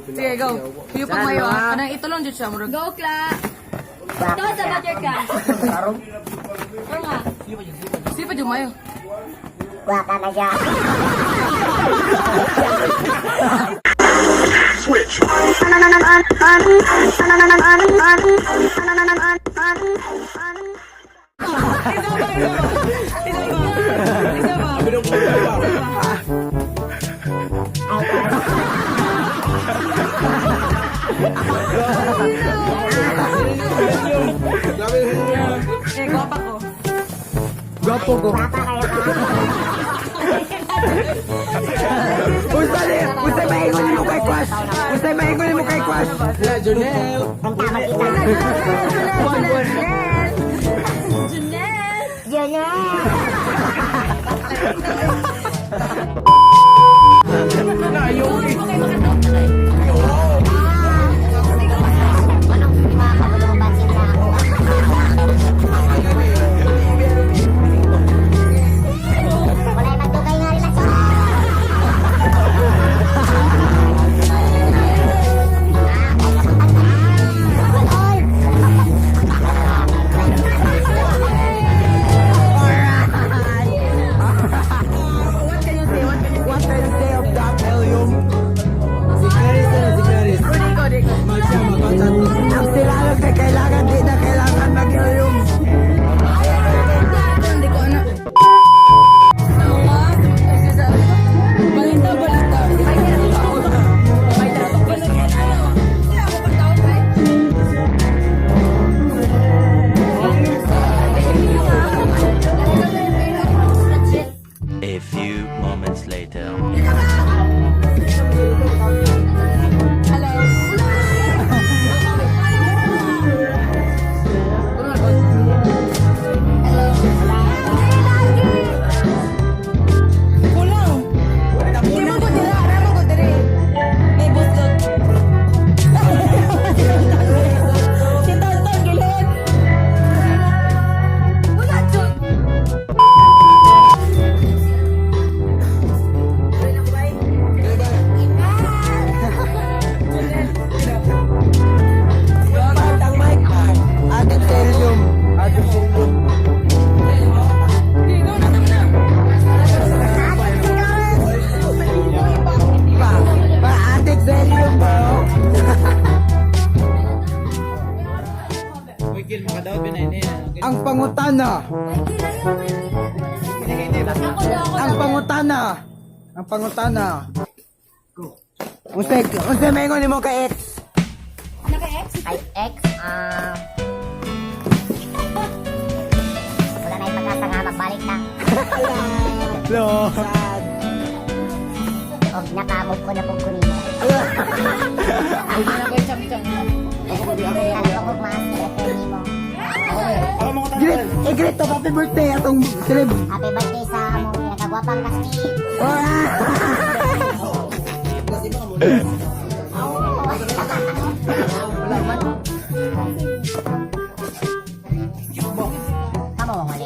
Sige, go. Hiyo pag mayo ah. Kanang ito lang jud siya murag. Go, Kla! Tell us about your crush. Or nga. Sige pa jud mayo. Waka na siya. Switch. Isa pa, isa pa. Isa pa. Isa pa. Eh, gwapa ko. Gwapo ko. Waka kayo ka. Unsa ni? Unsa maingon nimo kay crush? Unsa maingon nimo kay crush? La Jonel. Ang tama kita. Janelle! Junel! Anong mga kabulong pansin sa ako? Wala'y magdugay nga relasyon. What can you say? What can you say of that helium? Si Clarice na, si Clarice. Di ko, di ko. Magsiya, magpachat. Ang silalog na kailangan, di na kailangan mag-helium. Hindi ko ano. Balita, balita. A few moments later. Kulang. Di mo ko dira, ara mo ko dire. May buslot. Si Tonton gilod. Wala jud. Ang mic. Added sa helium. Added sa helium. Pa, pa, added sa helium, bro. Wigil, makadaw, pinay niya. Ang pangutana. Ang pangutana. Ang pangutana. Unsay unsay maingon nimo kay ex? Naka-ex? Kay ex, wala na ipag-asa nga magbalik na. Lo. Og nakamove ko na pong kunino. Ano ko mas nimo. Great, eh great to happy birthday atong celeb. Happy birthday sa among pinakagwapang classmate. Kamo mo ni.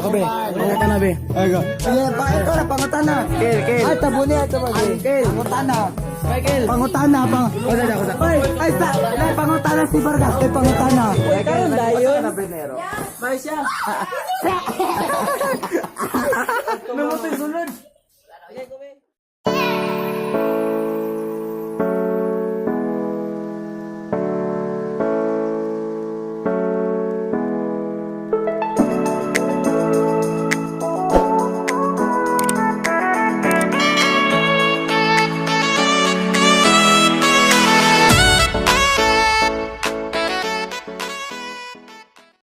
Ako be, pangutana be. Ay, go. Sige, pa ikaw na pangutana. Kel, Kel. Ay, tabo niya, tabo niya. Kel, pangutana. Michael. Pangutana, pang. Ay, ay, sa, ay, pangutana si Vargas, ay pangutana. Karon dayon. May siya. Namatay sulod.